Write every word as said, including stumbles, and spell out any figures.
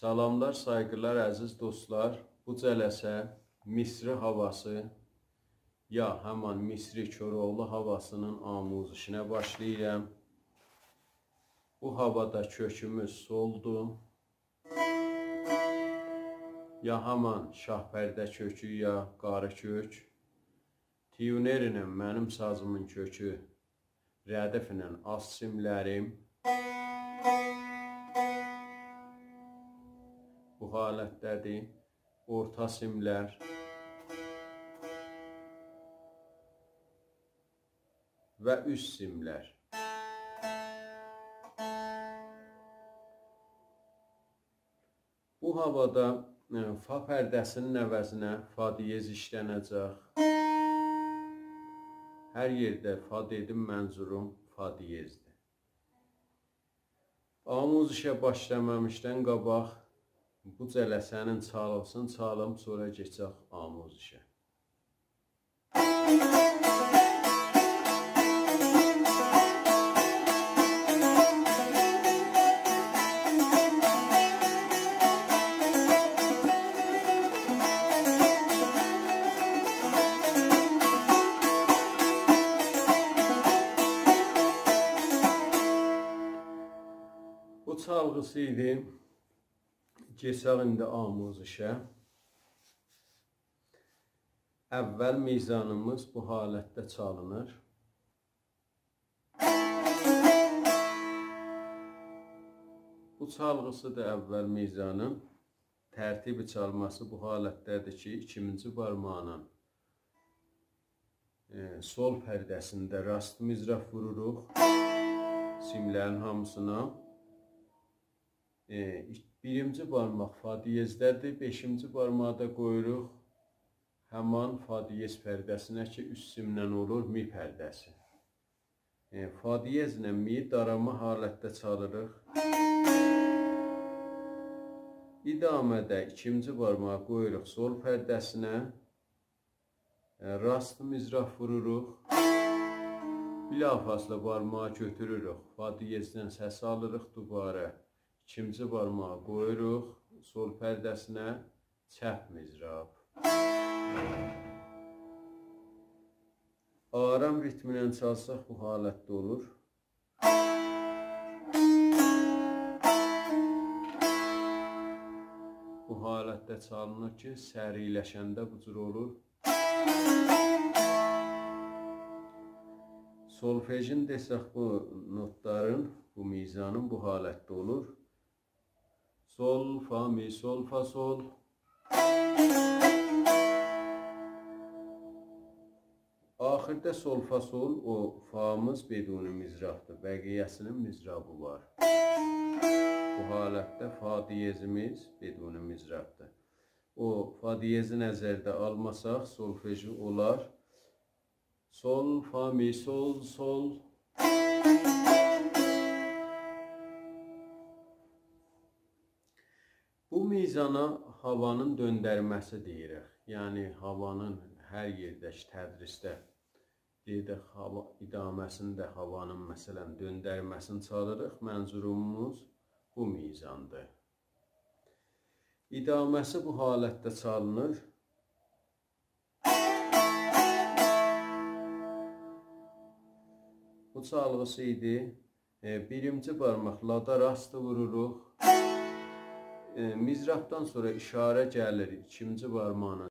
سلاملار، سایغیلار، عزیز دوستلار. بو جلسه مصری هاواسی، یا همان مصری کوراوغلو هاواسی‌نین آموزشینه باشلاییرام. بو هاوادا کؤکوموز سولدور. یا همان شاه‌پرده کؤکو، یا قاری کؤک. تیونر ایله منیم سازیمین کؤکو، ردیف ایله آلت سیملریم بو حالتده‌دیر. اورتا سیملر و اوست سیملر. بو هاوادا، ائ، فا پرده‌سی‌نین عوضینه فا دیز ایشلنه‌جک. هر یئرده فا دئدیم، منظوروم فا دیزدیر. آموزشه باشلامامیشدان قاباق بو جلسه‌نین چالغیسینی چالیم، سونرا کئچک آموزشه. بو چالغیسی ایدی. کئچک ایندی آموزشه. اول میزانیمیز بو حالتده چالینیر. بو چالغیسی‌دیر اول میزانین. ترتیب چالماسی بو حالتده‌دیر کی، ایکینجی بارماغینان، ائ، سول پرده‌سینده راست مضراب ووروروق سیملرین هامیسینا. ائ، ایک-، بیرینجی بارماق فا دیزده‌دیر، بئشینجی بارماغی دا قویوروق همان فا دیز پرده‌سینه کی، اوست سیمدن اولور می پرده‌سی. ائ، فا دیزله می داراما حالتده چالیریق. ادامه‌ده ایکینجی بارماغی قویوروق سول پرده‌سینه. ائ، راست مضراب ووروروق. بلافاصله بارماغی گؤتوروروک. فا دیزدن سس آلیریق دوباره. ایکینجی بارماغی قویوروق سول پرده‌سینه، چپ مضراب. آرام ریتمینن چالساق بو حالتده اولور. بو حالتده چالینیر کی، سریعلشنده بو جور اولور. سولفژین دئسک، بو نوتلارین، بو میزانین بو حالتده اولور. سول، فا، می، سول، فا، سول. آخیردا سول، فا، سول، او فامیز بدون مضرابدیر. بقیه‌سی‌نین مضرابی وار. بو حالتده فا دیزیمیز بدون مضرابدیر. او فا دیزی نظرده آلماساق، سولفژی اولار سول، فا، می، سول، سول. بو میزانا هاوانین دؤندرمه‌سی دئییریک. یعنی، هاوانین هر یئرده کی، تدریسده دئدیک، هاوا، ادامه‌سینده هاوانین، مثلا، دؤندرمه‌سینی چالیریق. منظوروموز بو میزاندیر. ادامه‌سی بو حالتده چالینیر. بو چالغیسی ایدی. ائ، بیرینجی بارماق لادا راستی ووروروق. ائ، مضرابدان سونرا اشاره گلیر ایکینجی بارماغینان